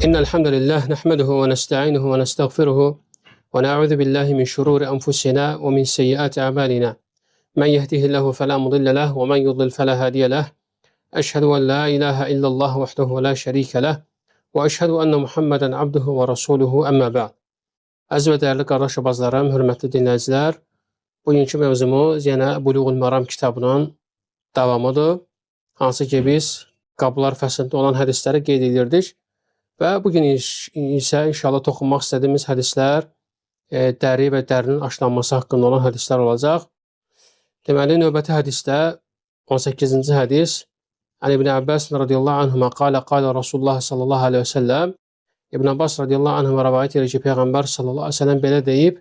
إن الحمد لله نحمده ونستعينه ونستغفره ونعوذ بالله من شرور أنفسنا ومن سيئات أعمالنا. من يهده الله فلا مضل له ومن يضلل فلا هادي له. أشهد أن لا إله إلا الله وحده لا شريك له وأشهد أن محمدا عبده ورسوله أما بعد. Əziz və dəyərli qardaş abazlarım, hörmətli dinləyicilər, bugünkü mövzumuz yenə Buluğul Maram kitabının davamıdır. Hansı ki biz qablar fəslində olan hədisləri qeyd edirdik və bu gün isə inşallah toxunmaq istədiyimiz hədislər dəri və dərinin aşlanması haqqında olan hədislər olacaq. Deməli, növbəti hədisdə 18-ci hədis. Ən İbn Abbas radiyallahu anhuma qala qala Rasulullah sallallahu əleyhi və səlləm. İbn Abbas radiyallahu anhuma rəvayət edir ki, Peyğəmbər sallallahu əleyhi və səlləm belə deyib: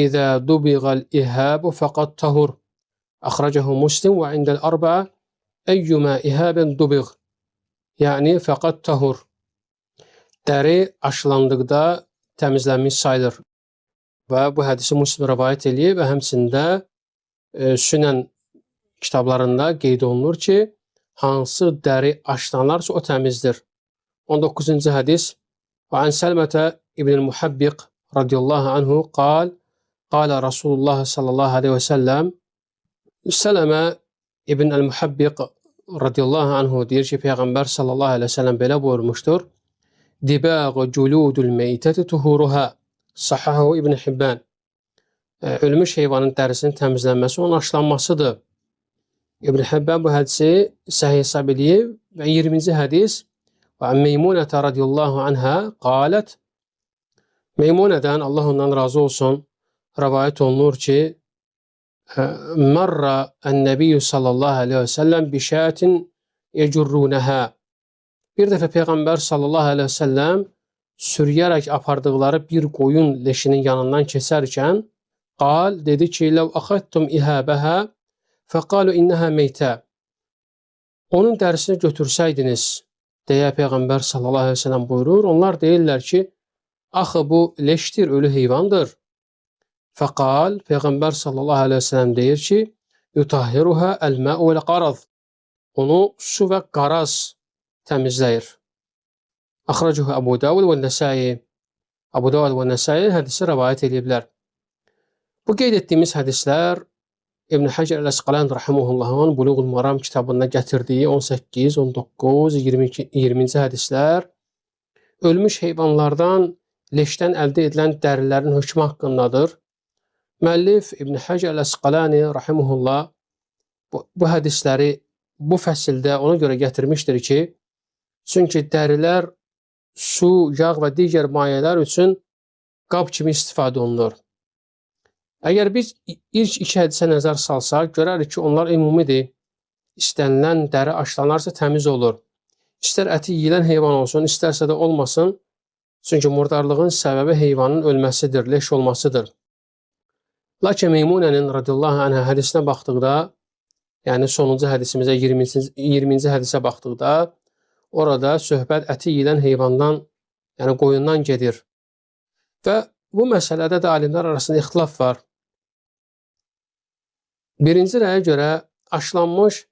"İzə dubiğal ihabu faqad tahur." Axracahu Muslim və indəl arba'a eyyuma ihabin dubiğ. Yəni faqad tahur. Dəri aşılandıqda təmizlənmiş sayılır. Və bu hədisi Muslim rəvayət eləyib və həmçində Sünən kitablarında qeyd olunur ki, hansı dəri aşlanarsa o təmizdir. 19-cu hədis. Və an Səlmətə İbn Muhabbiq radiyallahu anhu qal qala Rasulullah sallallahu əleyhi və səlləm. Sələmə İbn el-Muhabbiq radiyallahu anhu deyir ki, Peyğəmbər sallallahu əleyhi və səlləm belə buyurmuşdur: Dibağ culudul meytəti tuhuruha. Sahahu İbn Hibban. Ölmüş heyvanın dərisinin təmizlənməsi onun aşlanmasıdır. İbn Hibban bu hədisi səhih hesab eləyib və 20-ci hədis. Və Meymunətə radiyallahu anha qalət. Meymunədən, Allah ondan razı olsun, rəvayət olunur ki, Mərra ən-Nəbiyyü sallallahu əleyhi və səlləm bişətin yecurrunəha. Bir dəfə Peyğəmbər sallallahu əleyhi və səlləm sürüyərək apardıqları bir qoyun leşinin yanından keçərkən qal dedi ki, "Ləv axadtum ihabəhə fəqalu innəhə meytə." Onun dərisini götürsəydiniz, deyə Peyğəmbər sallallahu əleyhi və səlləm buyurur. Onlar deyirlər ki, axı bu leşdir, ölü heyvandır. Fəqal, Peyğəmbər sallallahu əleyhi və səlləm deyir ki, yutahhiruha el-ma'u vel-qarad. Onu su və qaraz təmizləyir. Axracuhu Əbu Davud və Nəsai. Əbu Davud və Nəsai hədisi rəvayət ediblər. Bu qeyd etdiyimiz hədislər İbn Həcər əl-Əsqalan rahimehullahın Buluğul Maram kitabında gətirdiyi 18, 19, 22, 20-ci hədislər ölmüş heyvanlardan leşdən əldə edilən dərilərin hökmü haqqındadır. Müəllif İbn Həcər əl-Əsqalani rahimehullah bu hədisləri bu fəsildə ona görə gətirmişdir ki, çünki dərilər su, yağ və digər mayələr üçün qab kimi istifadə olunur. Əgər biz ilk iki hədisə nəzər salsaq, görərik ki, onlar ümumidir. İstənilən dəri aşlanarsa təmiz olur. İstər əti yeyilən heyvan olsun, istərsə də olmasın. Çünki murdarlığın səbəbi heyvanın ölməsidir, leş olmasıdır. Lakin Meymunənin radiyallahu anhə hədisinə baxdıqda, yəni sonuncu hədisimizə 20-ci hədisə baxdıqda, orada söhbət əti yeyilən heyvandan, yəni qoyundan gedir. Və bu məsələdə də alimlər arasında ixtilaf var. Birinci rəyə görə aşlanmış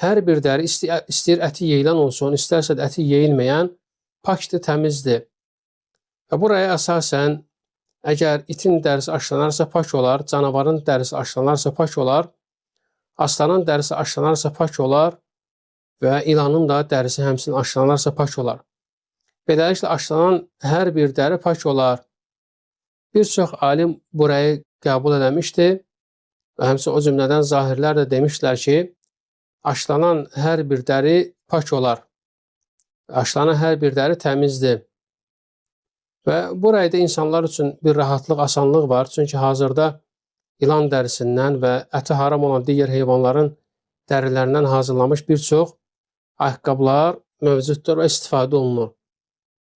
hər bir dəri istəyir əti yeyilən olsun, istərsə də əti yeyilməyən pakdır, təmizdir. Və buraya əsasən əgər itin dərisi aşlanarsa pak olar, canavarın dərisi aşlanarsa pak olar, aslanın dərisi aşlanarsa pak olar və ilanın da dərisi həmçinin aşlanarsa pak olar. Beləliklə aşlanan hər bir dəri pak olar. Bir çox alim burayı qəbul eləmişdi və həmçinin o cümlədən zahirlər də demişdilər ki, aşlanan hər bir dəri pak olar. Aşlanan hər bir dəri təmizdir. Və bu rəydə insanlar üçün bir rahatlıq, asanlıq var. Çünki hazırda ilan dərisindən və əti haram olan digər heyvanların dərilərindən hazırlanmış bir çox ayaqqabılar mövcuddur və istifadə olunur.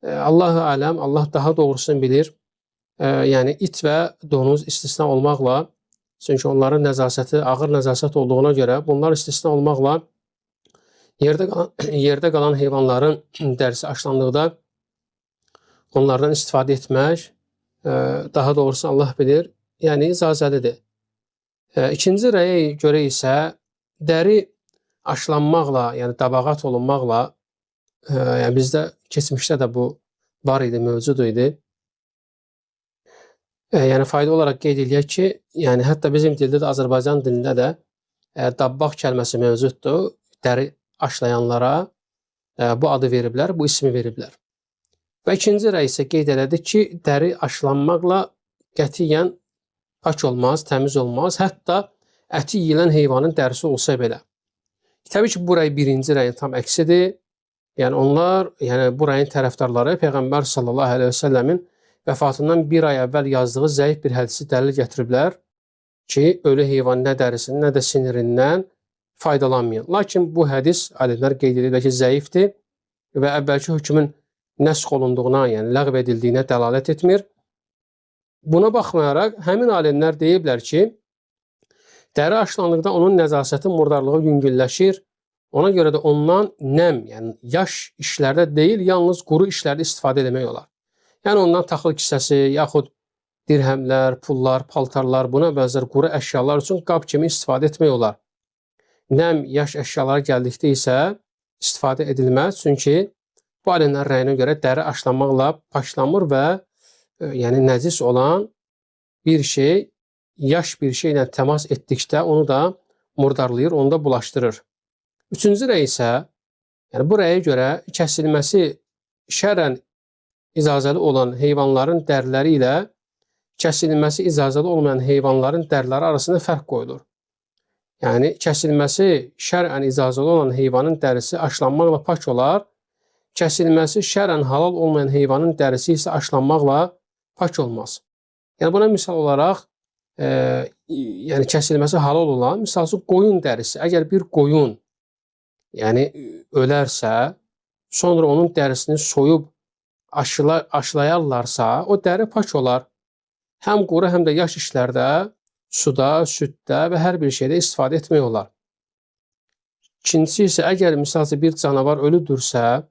Allahu aləm, Allah daha doğrusunu bilir. Yəni it və donuz istisna olmaqla, çünki onların nəcasəti ağır nəcasət olduğuna görə bunlar istisna olmaqla yerdə qalan heyvanların dərisi aşlandıqda onlardan istifadə etmək, daha doğrusu Allah bilir, yəni icazəlidir. İkinci rəyə görə isə dəri aşlanmaqla, yəni dabağat olunmaqla, yəni bizdə keçmişdə də bu var idi, mövcud idi. Yəni fayda olaraq qeyd eləyək ki, yəni hətta bizim dildə də, Azərbaycan dilində də dabbaq kəlməsi mövcuddur. Dəri aşlayanlara bu adı veriblər, bu ismi veriblər. Və ikinci rəy isə qeyd elədik ki, dəri aşlanmaqla qətiyyən pak olmaz, təmiz olmaz, hətta əti yeyilən heyvanın dərisi olsa belə. Təbii ki, bu rəy birinci rəyin tam əksidir. Yəni onlar, yəni bu rəyin tərəfdarları Peyğəmbər sallallahu əleyhi və səlləmin vəfatından bir ay əvvəl yazdığı zəif bir hədisi dəlil gətiriblər ki, ölü heyvan nə dərisindən, nə də sinirindən faydalanmayın. Lakin bu hədis alimlər qeyd edirlər ki, zəifdir və əvvəlki hökmün nəsx olunduğuna, yəni ləğv edildiyinə dəlalət etmir. Buna baxmayaraq, həmin alimlər deyiblər ki, dəri aşlandıqda onun nəzasəti, murdarlığı yüngülləşir. Ona görə də ondan nəm, yəni yaş işlərdə deyil, yalnız quru işlərdə istifadə etmək olar. Yəni ondan taxıl kisəsi, yaxud dirhəmlər, pullar, paltarlar, buna bənzər quru əşyalar üçün qab kimi istifadə etmək olar. Nəm, yaş əşyalara gəldikdə isə istifadə edilməz. Çünki bu alimlərin rəyinə görə dəri aşlanmaqla paklanmır və yəni nəcis olan bir şey yaş bir şeylə təmas etdikdə onu da murdarlayır, onu da bulaşdırır. Üçüncü rəy isə, yəni bu rəyə görə kəsilməsi şərən icazəli olan heyvanların dəriləri ilə kəsilməsi icazəli olmayan heyvanların dəriləri arasında fərq qoyulur. Yəni kəsilməsi şərən icazəli olan heyvanın dərisi aşlanmaqla pak olar, kəsilməsi şərən halal olmayan heyvanın dərisi isə aşlanmaqla pak olmaz. Yəni buna misal olaraq, yəni kəsilməsi halal olan, misal üçün qoyun dərisi. Əgər bir qoyun yəni ölərsə, sonra onun dərisini soyub aşılayarlarsa, o dəri pak olar. Həm quru, həm də yaş işlərdə, suda, süddə və hər bir şeydə istifadə etmək olar. İkincisi isə, əgər misal üçün bir canavar ölüdürsə,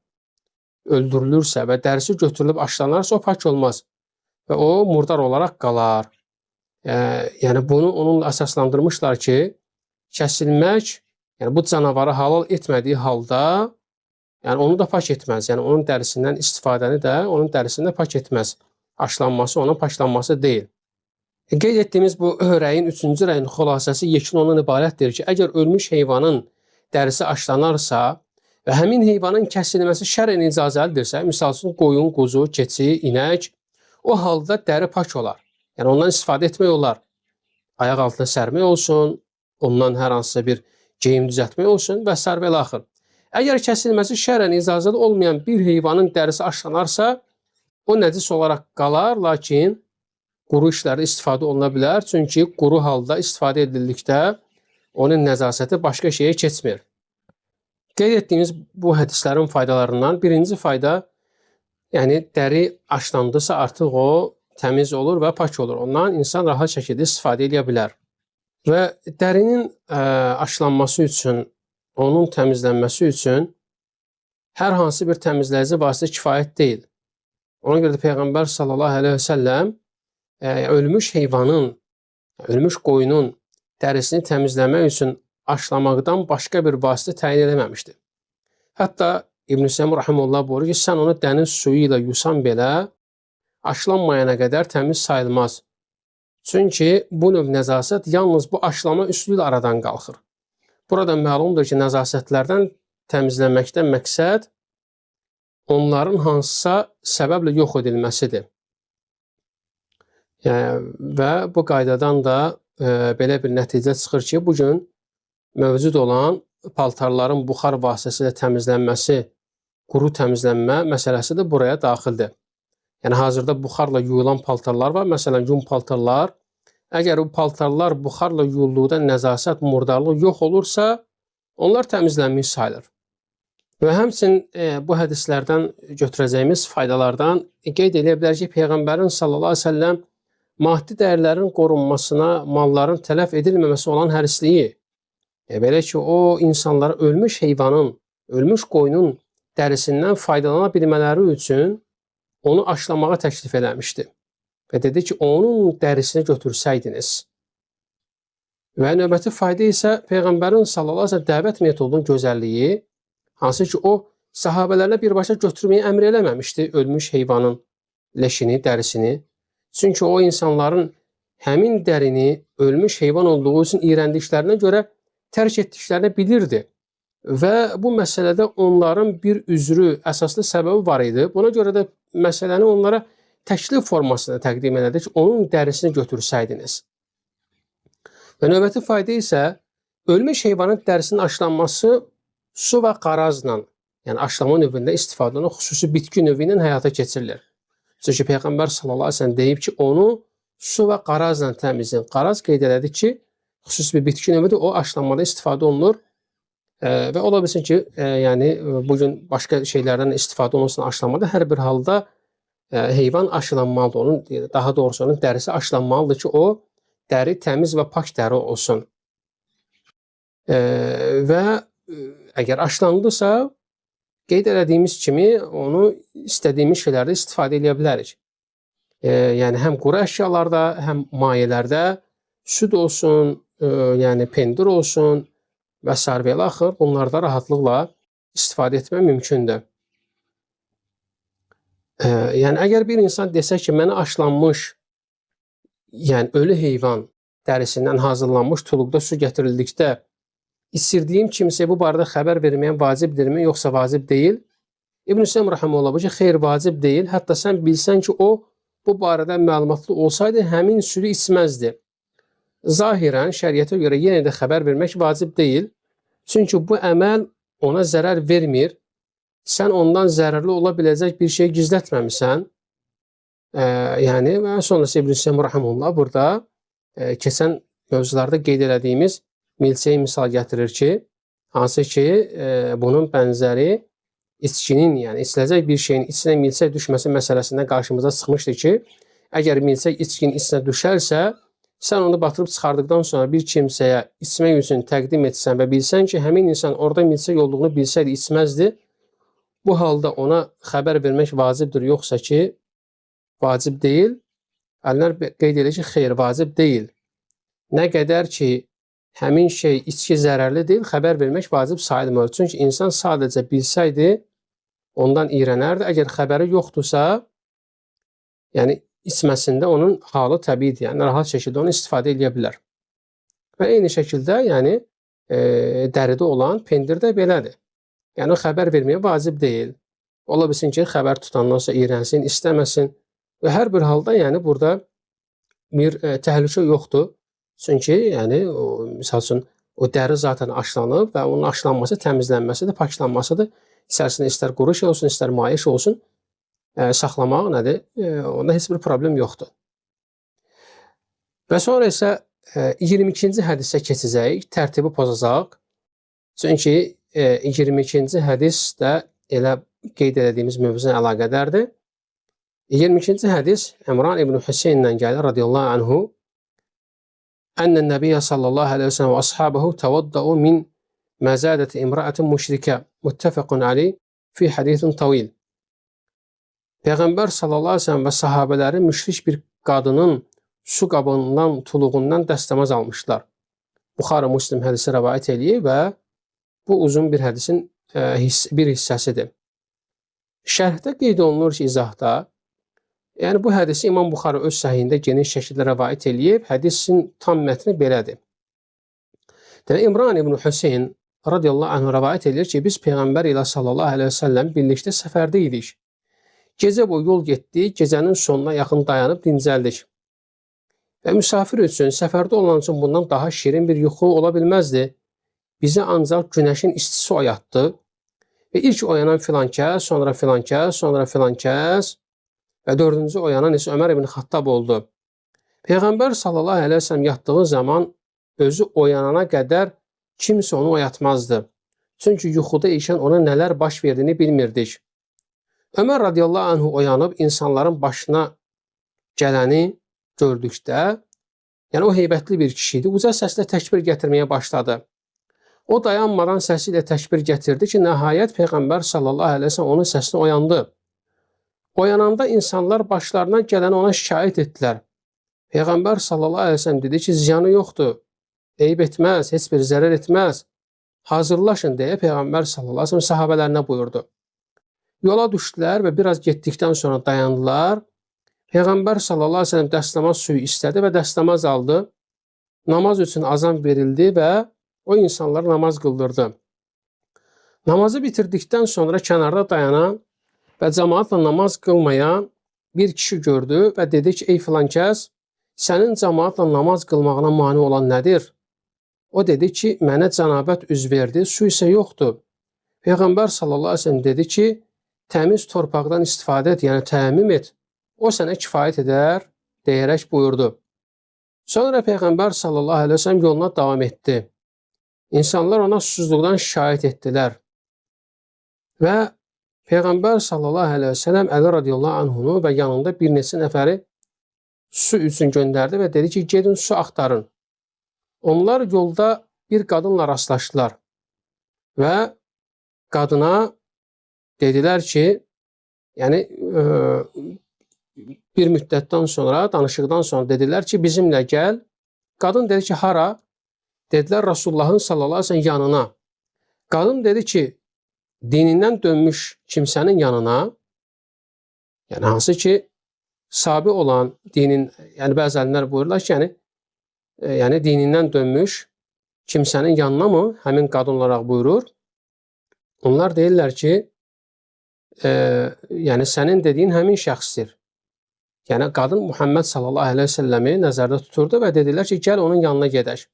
öldürülürsə və dərisi götürülüb aşlanarsa, o pak olmaz və o murdar olaraq qalar. Yəni bunu onunla əsaslandırmışlar ki, kəsilmək, yəni bu canavarı halal etmədiyi halda, yəni onu da pak etməz. Yəni onun dərisindən istifadəni də onun dərisində pak etməz. Aşlanması onun paklanması deyil. Qeyd etdiyimiz bu rəyin, üçüncü rəyin xülasəsi yekun ondan ibarətdir ki, əgər ölmüş heyvanın dərisi aşlanarsa və həmin heyvanın kəsilməsi şərən icazəlidirsə, misal üçün qoyun, quzu, keçi, inək, o halda dəri pak olar. Yəni ondan istifadə etmək olar. Ayaq altına sərmək olsun, ondan hər hansısa bir geyim düzəltmək olsun və sair və ilaxır. Əgər kəsilməsi şərən icazəli olmayan bir heyvanın dərisi aşlanarsa, o nəcis olaraq qalar, lakin quru işlərdə istifadə oluna bilər. Çünki quru halda istifadə edildikdə onun nəzasəti başqa şeyə keçmir. Qeyd etdiyimiz bu hədislərin faydalarından birinci fayda, yəni dəri aşlandısa artıq o təmiz olur və pak olur. Ondan insan rahat şəkildə istifadə edə bilər. Və dərinin aşlanması üçün, onun təmizlənməsi üçün hər hansı bir təmizləyici vasitə kifayət deyil. Ona görə də Peyğəmbər sallallahu əleyhi və səlləm ölmüş heyvanın, ölmüş qoyunun dərisini təmizləmək üçün aşlamaqdan başqa bir vasitə təyin eləməmişdi. Hətta İbn-i Səmur rahimehullah buyurur ki, sən onu dəniz suyu ilə yusan belə aşlanmayana qədər təmiz sayılmaz. Çünki bu növ nəzasət yalnız bu aşlama üsulu ilə aradan qalxır. Burada məlumdur ki, nəzasətlərdən təmizlənməkdən məqsəd onların hansısa səbəblə yox edilməsidir. Yəni, və bu qaydadan da belə bir nəticə çıxır ki, bugün mövcud olan paltarların buxar vasitəsilə təmizlənməsi, quru təmizlənmə məsələsi də buraya daxildir. Yəni, hazırda buxarla yuyulan paltarlar var. Məsələn, yun paltarlar. Əgər bu paltarlar buxarla yuyulduqda nəzasət, murdarlıq yox olursa, onlar təmizlənmiş sayılır. Və həmçinin bu hədislərdən götürəcəyimiz faydalardan qeyd edə bilərik ki, Peyğəmbərin sallallahu əleyhi və səlləm maddi dəyərlərin qorunmasına, malların tələf edilməməsi olan hərisliyi. Belə ki, o insanlara ölmüş heyvanın, ölmüş qoyunun dərisindən faydalana bilmələri üçün onu aşlamağa təklif eləmişdi. Və dedi ki, onun dərisini götürsəydiniz. Və növbəti fayda isə Peyğəmbərin sallallahu əleyhi və səlləm dəvət metodunun gözəlliyi, hansı ki, o sahabələrinə birbaşa götürməyi əmr eləməmişdi ölmüş heyvanın leşini, dərisini. Çünki o insanların həmin dərini ölmüş heyvan olduğu üçün iyrəndiklərinə görə tərk etdiklərini bilirdi. Və bu məsələdə onların bir üzrü, əsaslı səbəbi var idi. Buna görə də məsələni onlara təklif formasında təqdim elədi ki, onun dərisini götürsəydiniz. Və növbəti fayda isə ölmüş heyvanın dərisinin aşlanması su və qarazla, yəni aşlama növündə istifadə olunan xüsusi bitki növü ilə həyata keçirilir. Çünki Peyğəmbər sallallahu əleyhi və səlləm deyib ki, onu su və qarazla təmizləyin. Qaraz qeyd elədi ki, xüsusi bir bitki növüdür, o aşlanmada istifadə olunur. Və ola bilsin ki, yəni bu gün başqa şeylərdən istifadə olunsun aşlanmada, hər bir halda heyvan aşılanmalıdır. Onun, daha doğrusu onun dərisi aşılanmalıdır ki, o dəri təmiz və pak dəri olsun. Və əgər aşılandısa, qeyd elədiyimiz kimi onu istədiyimiz şeylərdə istifadə edə bilərik. Yəni həm quru əşyalarda, həm mayelərdə süd olsun, yəni pendir olsun və sair və ilaxır, bunlarda rahatlıqla istifadə etmək mümkündür. Yəni əgər bir insan desə ki, mənə aşlanmış, yəni ölü heyvan dərisindən hazırlanmış tuluqda su gətirildikdə içirdiyim kimsəyə bu barədə xəbər verməyə vacibdirmi, yoxsa vacib deyil? İbn Hüseyn rahimehullah buyurur ki, xeyr, vacib deyil. Hətta sən bilsən ki, o bu barədə məlumatlı olsaydı, həmin südü içməzdi. Zahirən şəriətə görə yenə də xəbər vermək vacib deyil. Çünki bu əməl ona zərər vermir. Sən ondan zərərli ola biləcək bir şey gizlətməmisən. Yəni və sonrası İbn Hüseyn rahimehullah burada keçən mövzularda qeyd elədiyimiz milçəyi misal gətirir ki, hansı ki bunun bənzəri içkinin, yəni içiləcək bir şeyin içinə milçək düşməsi məsələsində qarşımıza çıxmışdı ki, əgər milçək içkinin içinə düşərsə, sən onu batırıb çıxardıqdan sonra bir kimsəyə içmək üçün təqdim etsən və bilsən ki, həmin insan orada milçək olduğunu bilsəydi içməzdi, bu halda ona xəbər vermək vacibdir, yoxsa ki, vacib deyil. Alimlər qeyd edir ki, xeyr, vacib deyil. Nə qədər ki, həmin şey içki zərərli deyil, xəbər vermək vacib sayılmır. Çünki insan sadəcə bilsəydi, ondan iyrənərdi. Əgər xəbəri yoxdursa, yəni içməsində onun halı təbiidir. Yəni rahat şəkildə onu istifadə edə bilər. Və eyni şəkildə, yəni dəridə olan pendir də belədir. Yəni o xəbər verməyə vacib deyil. Ola bilsin ki, xəbər tutandan sonra iyrənsin, istəməsin. Və hər bir halda yəni burada bir təhlükə yoxdur. Çünki yəni o, misal üçün o dəri zaten aşlanıb və onun aşlanması, təmizlənməsidir, paklanmasıdır. İçərisində istər quru şey olsun, istər maye şey olsun, saxlamaq nədir? Onda heç bir problem yoxdur. Və sonra isə 22-ci hədisə keçəcəyik, tərtibi pozacaq. Çünki 22-ci hədis də elə qeyd elədiyimiz mövzuna əlaqədardır. 22-ci hədis İmran ibn Hüseynlə gəlir radiyallahu anhu. Ənə Nəbiyyə sallallahu əleyhi və səlləm və ashabuhu təvaddau min məzadəti imra'atin müşrikə muttefaqun aleyh fi hadisin tavil. Peyğəmbər sallallahu əleyhi və səlləm və sahabələri müşrik bir qadının su qabından, tuluğundan dəstəmaz almışlar. Buxarı Müslim hədisi rəvayət eləyir və bu uzun bir hədisin bir hissəsidir. Şərhdə qeyd olunur ki, izahda, yəni bu hədisi İmam Buxarı öz səhihində geniş şəkildə rəvayət eləyib. Hədisin tam mətni belədir. Demək, İmran ibn Hüseyn radiyallahu anh rəvayət edir ki, biz Peyğəmbər ilə sallallahu əleyhi və səlləm birlikdə səfərdə idik. Gecə boyu yol getdik, gecənin sonuna yaxın dayanıb dincəldik. Və müsafir üçün, səfərdə olan üçün bundan daha şirin bir yuxu ola bilməzdi. Bizi ancaq günəşin istisi oyatdı və ilk oyanan filan kəs, sonra filan kəs, sonra filan kəs və dördüncü oyanan isə Ömər ibn Xattab oldu. Peyğəmbər sallallahu əleyhi və səlləm yatdığı zaman özü oyanana qədər kimsə onu oyatmazdı. Çünki yuxuda ikən ona nələr baş verdiyini bilmirdik. Ömər radiyallahu anhu oyanıb insanların başına gələni gördükdə, yəni o heybətli bir kişi idi, uca səslə təkbir gətirməyə başladı. O dayanmadan səsi ilə təkbir gətirdi ki, nəhayət Peyğəmbər sallallahu əleyhi və səlləm onun səsini oyandı. Oyananda insanlar başlarına gələni ona şikayət etdilər. Peyğəmbər sallallahu əleyhi və səlləm dedi ki, ziyanı yoxdur, eyib etməz, heç bir zərər etməz. Hazırlaşın deyə Peyğəmbər sallallahu əleyhi və səlləm sahabələrinə buyurdu. Yola düşdülər və biraz getdikdən sonra dayandılar. Peyğəmbər sallallahu əleyhi və səlləm dəstəmaz suyu istədi və dəstəmaz aldı. Namaz üçün azan verildi və o insanlara namaz qıldırdı. Namazı bitirdikdən sonra kənarda dayanan və cəmaatla namaz qılmayan bir kişi gördü və dedi ki, ey filan kəs, sənin cəmaatla namaz qılmağına mane olan nədir? O dedi ki, mənə cənabət üz verdi, su isə yoxdur. Peyğəmbər sallallahu əleyhi və səlləm dedi ki, təmiz torpaqdan istifadə et, yəni təyammüm et. O sənə kifayət edər, deyərək buyurdu. Sonra Peyğəmbər sallallahu əleyhi və səlləm yoluna davam etdi. İnsanlar ona susuzluqdan şikayət etdilər. Və Peyğəmbər sallallahu əleyhi və səlləm Əli radiyallahu anhunu və yanında bir neçə nəfəri su üçün göndərdi və dedi ki, gedin su axtarın. Onlar yolda bir qadınla rastlaşdılar və qadına dedilər ki, yəni bir müddətdən sonra, danışıqdan sonra dedilər ki, bizimlə gəl. Qadın dedi ki, hara? Dedilər Rasulullahın sallallahu əleyhi və səlləm yanına. Qadın dedi ki, dinindən dönmüş kimsənin yanına, yəni hansı ki, sabi olan dinin, yəni bəzi alimlər buyururlar ki, yəni dinindən dönmüş kimsənin yanına mı həmin qadın olaraq buyurur? Onlar deyirlər ki, yəni sənin dediyin həmin şəxsdir. Yəni qadın Muhammed sallallahu əleyhi və səlləmi nəzərdə tuturdu və dedilər ki, gəl onun yanına gedək.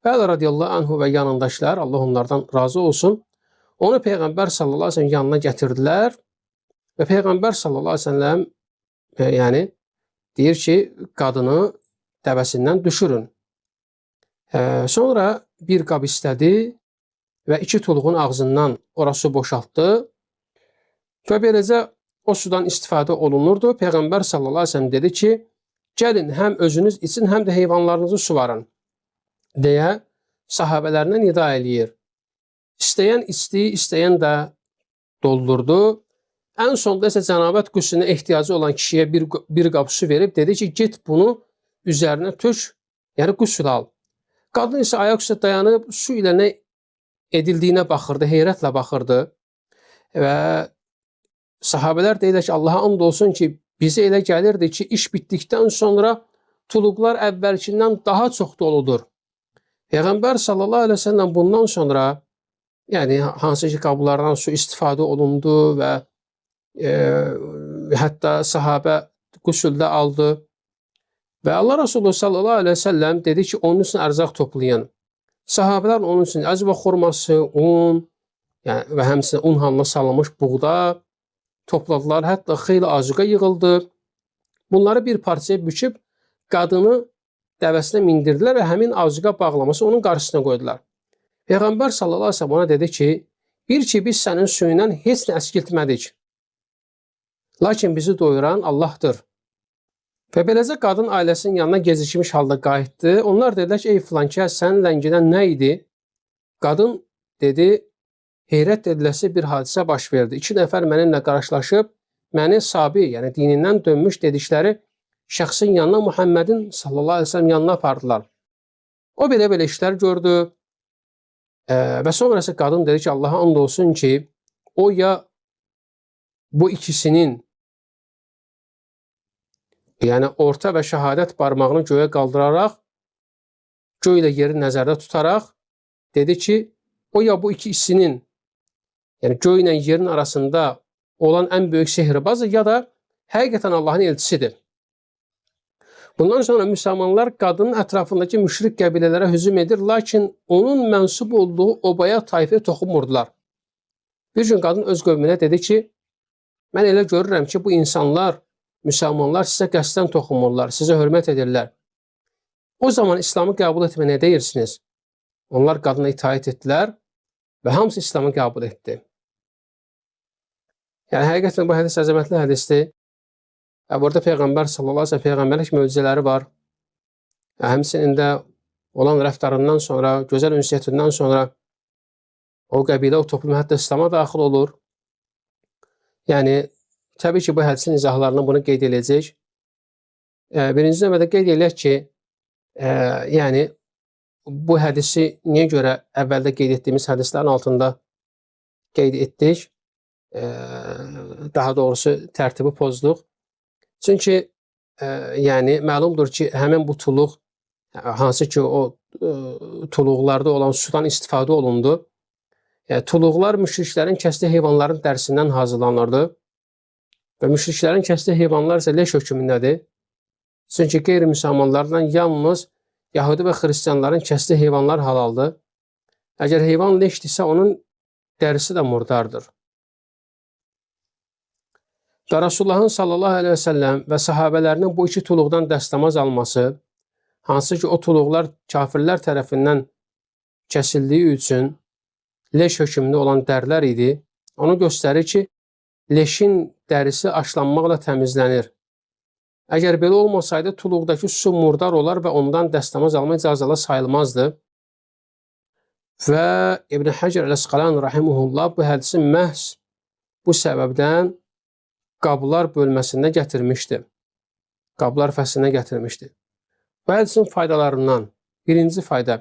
Və Əli radiyallahu anhu və yanındaşlar, Allah onlardan razı olsun, onu Peyğəmbər sallallahu əleyhi və səlləm yanına gətirdilər və Peyğəmbər sallallahu əleyhi və səlləm yəni deyir ki, qadını dəvəsindən düşürün. Sonra bir qab istədi və iki tuluğun ağzından ora su boşaltdı və beləcə o sudan istifadə olunurdu. Peyğəmbər sallallahu əleyhi və səlləm dedi ki, gəlin həm özünüz için, həm də heyvanlarınızı suvarın deyə sahabələrinə nida eləyir. İstəyən içdi, istəyən də doldurdu. Ən sonda isə cənabət qüslünə ehtiyacı olan kişiyə bir qab su verib dedi ki, get bunu üzərinə tök, yəni qüsl al. Qadın isə ayaq üstə dayanıb su ilə nə edildiyinə baxırdı, heyrətlə baxırdı. Və sahabələr deyirlər ki, Allaha and olsun ki, bizə elə gəlirdi ki, iş bitdikdən sonra tuluqlar əvvəlkindən daha çox doludur. Peyğəmbər sallallahu əleyhi və səlləm bundan sonra, yəni hansı ki qablardan su istifadə olundu və hətta sahabə qüsüldə aldı. Və Allah Resulü sallallahu əleyhi və səlləm dedi ki, onun üçün ərzaq toplayın. Sahabələr onun üçün əcva xurması, un, yəni və həmçinin un halına salınmış buğda topladılar. Hətta xeyli azuqə yığıldı. Bunları bir parçaya büküb qadını dəvəsinə mindirdilər və həmin azuqə bağlaması onun qarşısına qoydular. Peyğəmbər sallallahu əleyhi və səlləm ona dedi ki, bir ki biz sənin suyundan heç nə əskiltmədik. Lakin bizi doyuran Allahdır. Və beləcə qadın ailəsinin yanına gecikmiş halda qayıtdı. Onlar dedilər ki, ey filankəs, sənin ləngidən nə idi? Qadın dedi, heyrət ediləsi bir hadisə baş verdi. İki nəfər mənimlə qarşılaşıb, məni sabi, yəni dinindən dönmüş dedikləri şəxsin yanına Muhammedin sallallahu əleyhi və səlləm yanına apardılar. O belə-belə işlər gördü. Və sonra isə qadın dedi ki, Allaha and olsun ki, o ya bu ikisinin, yəni orta və şəhadət barmağını göyə qaldıraraq, göy ilə yeri nəzərdə tutaraq dedi ki, o ya bu ikisinin, yəni göy ilə yerin arasında olan ən böyük sehirbazdır, ya da həqiqətən Allahın elçisidir. Bundan sonra müsəlmanlar qadının ətrafındakı müşrik qəbilələrə hücum edir, lakin onun mənsub olduğu obaya, tayfaya toxunmurdular. Bir gün qadın öz qövminə dedi ki, mən elə görürəm ki, bu insanlar, müsəlmanlar sizə qəsdən toxunmurlar, sizə hörmət edirlər. O zaman İslamı qəbul etmə nə deyirsiniz? Onlar qadına itaət etdilər və hamısı İslamı qəbul etdi. Yəni həqiqətən bu hədis əzəmətli hədisdir. Burada Peyğəmbər sallallahu əleyhi və səlləm peyğəmbərlik möcüzələri var. Həmçinin də olan rəftarından sonra, gözəl ünsiyyətindən sonra o qəbilə, o toplum hətta İslama daxil olur. Yəni təbii ki, bu hədisin izahlarında bunu qeyd edəcək. Birinci növbədə qeyd eləyək ki, yəni bu hədisi niyə görə əvvəldə qeyd etdiyimiz hədislərin altında qeyd etdik? daha doğrusu tərtibi pozduq. Çünki yəni məlumdur ki, həmin bu tuluq, hansı ki o tuluqlarda olan sudan istifadə olundu. Tuluqlar müşriklərin kəsdiyi heyvanların dərisindən hazırlanırdı. Və müşriklərin kəsdiyi heyvanlar isə leş hökmündədir. Çünki qeyri-müsəlmanlardan yalnız Yahudi və xristianların kəsdiyi heyvanlar halaldır. Əgər heyvan leşdirsə, onun dərisi də murdardır. Və Rasulullahın sallallahu əleyhi və səlləm və sahabələrinin bu iki tuluqdan dəstəmaz alması, hansı ki o tuluqlar kafirlər tərəfindən kəsildiyi üçün leş hökmündə olan dərlər idi, onu göstərir ki, leşin dərisi aşlanmaqla təmizlənir. Əgər belə olmasaydı, tuluqdakı su murdar olar və ondan dəstəmaz alma icazəli sayılmazdı. Və İbn Həcər Əl-Əsqalani rahimehullah bu hədisi məhz bu səbəbdən qablar bölməsində gətirmişdi. Qablar fəslinə gətirmişdi. Bu hədisin faydalarından birinci fayda,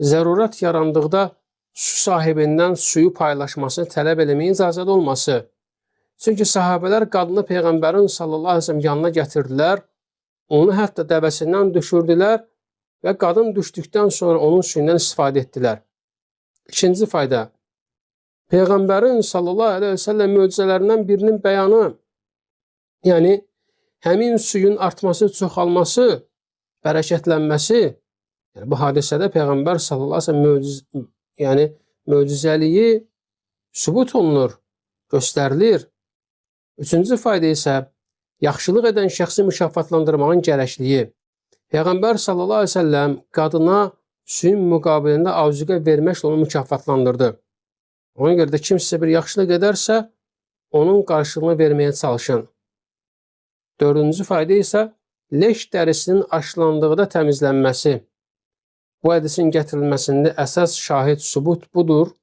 zərurət yarandıqda su sahibindən suyu paylaşmasını tələb eləməyin icazəli olması. Çünki sahabələr qadını Peyğəmbərin sallallahu əleyhi və səlləm yanına gətirdilər, onu hətta dəvəsindən düşürdülər və qadın düşdükdən sonra onun suyundan istifadə etdilər. İkinci fayda, Peyğəmbərin sallallahu əleyhi və səlləm möcüzələrindən birinin bəyanı, yəni həmin suyun artması, çoxalması, bərəkətlənməsi, yəni bu hadisədə Peyğəmbər sallallahu əleyhi və səlləm möcüzəliyi sübut olunur, göstərilir. Üçüncü fayda isə yaxşılıq edən şəxsi mükafatlandırmağın gərəkliyi. Peyğəmbər sallallahu əleyhi və səlləm qadına suyun müqabilində azuqə verməklə onu mükafatlandırdı. Ona görə də kim sizə bir yaxşılıq edərsə, onun qarşılığını verməyə çalışın. Dördüncü fayda isə leş dərisinin aşlandıqda təmizlənməsi. Bu hədisin gətirilməsində əsas şahid sübut budur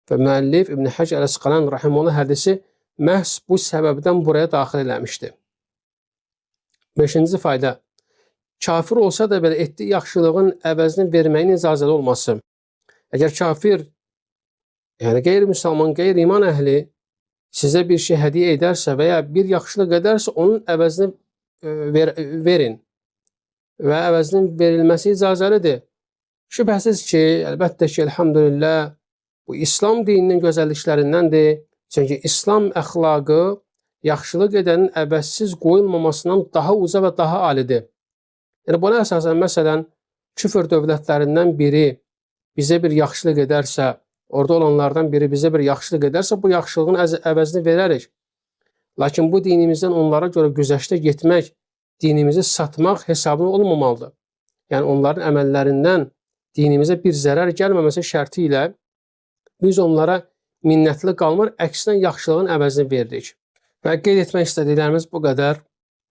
və müəllif İbn Həcər Əl-Əsqalani rahimehullah hədisi məhz bu səbəbdən buraya daxil eləmişdi. Beşinci fayda, kafir olsa da belə etdiyi yaxşılığın əvəzini verməyin icazəli olması. Əgər kafir, yəni qeyri-müsəlman, qeyri-iman əhli sizə bir şey hədiyyə edərsə və ya bir yaxşılıq edərsə, onun əvəzini verin və əvəzinin verilməsi icazəlidir. Şübhəsiz ki, əlbəttə ki, elhamdülillah, bu İslam dininin gözəlliklərindəndir. Çünki İslam əxlaqı yaxşılıq edənin əvəzsiz qoyulmamasından daha uca və daha alidir. Yəni buna əsasən, məsələn, küfr dövlətlərindən biri bizə bir yaxşılıq edərsə, orada olanlardan biri bizə bir yaxşılıq edərsə, bu yaxşılığın əvəzini verərik. Lakin bu dinimizdən onlara görə güzəştə getmək, dinimizi satmaq hesabına olmamalıdır. Yəni onların əməllərindən dinimizə bir zərər gəlməməsi şərti ilə biz onlara minnətli qalmır, əksinə yaxşılığın əvəzini veririk. Və qeyd etmək istədiklərimiz bu qədər.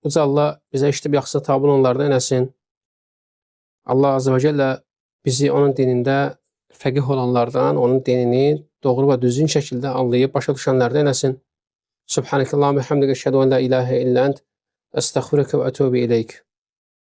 Uca Allah bizə işləyib yaxşısına tabi olanlardan eləsin. Allah Azze və Cəllə bizi onun dinində fəqih olanlardan, onun dinini doğru və düzgün şəkildə anlayıb başa düşənlərdən eləsin. Subhanəkallahumma hamdika eşhedü en la ilahe illa ent, estəğfiruke və etûbü ileyk.